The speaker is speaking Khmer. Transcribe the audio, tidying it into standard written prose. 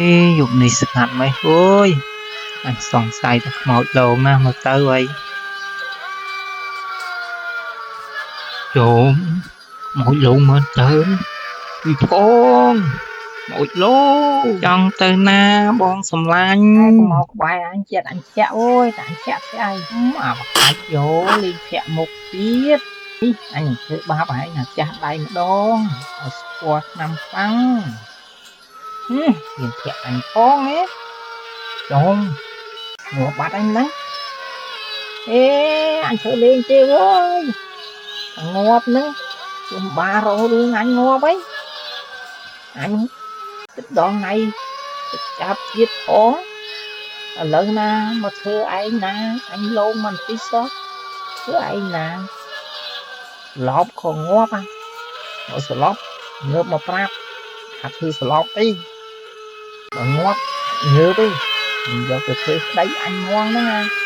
អេយប់នេះស្ងាត់ម៉េះអើយអញសង្ស័យតែខ្មោចលងណាស់មើលទៅអីចូលខ្មោចលងមើលទៅពីផងខ្មោចលងចង់ទៅណាបងសំឡាញ់ តែកុំមកក្បែរអញចិត្តអញធាក់អូយតែអញធាក់ស្អី អាបកាច់យោលេងធាក់មុខទៀតនេះអញនឹងធ្វើបាបឯងអាចាស់ដៃម្ដងឲ្យស្គាល់ឆ្នាំហ្វាំងហឹមមានធាក់អញផងហ៎ចុំងាប់បាត់អញហ្នឹង អេអញធ្វើលេងទេអើយងាប់ហ្នឹងជុំបារោរឿងអញងាប់អីអញគិតដល់ថ្ងៃទៅចាប់ទៀតផងឥឡូវណាមកធ្វើឯងណាអញលោងមិនតិចសោះធ្វើឯងណាឡប់ក៏ងាប់មកស្លប់ងើបមកប្រាប់ថាធ្វើស្លប់អីបើងាប់ងើបអីយកទៅធ្វើស្ដីអញងហ្នឹងណា។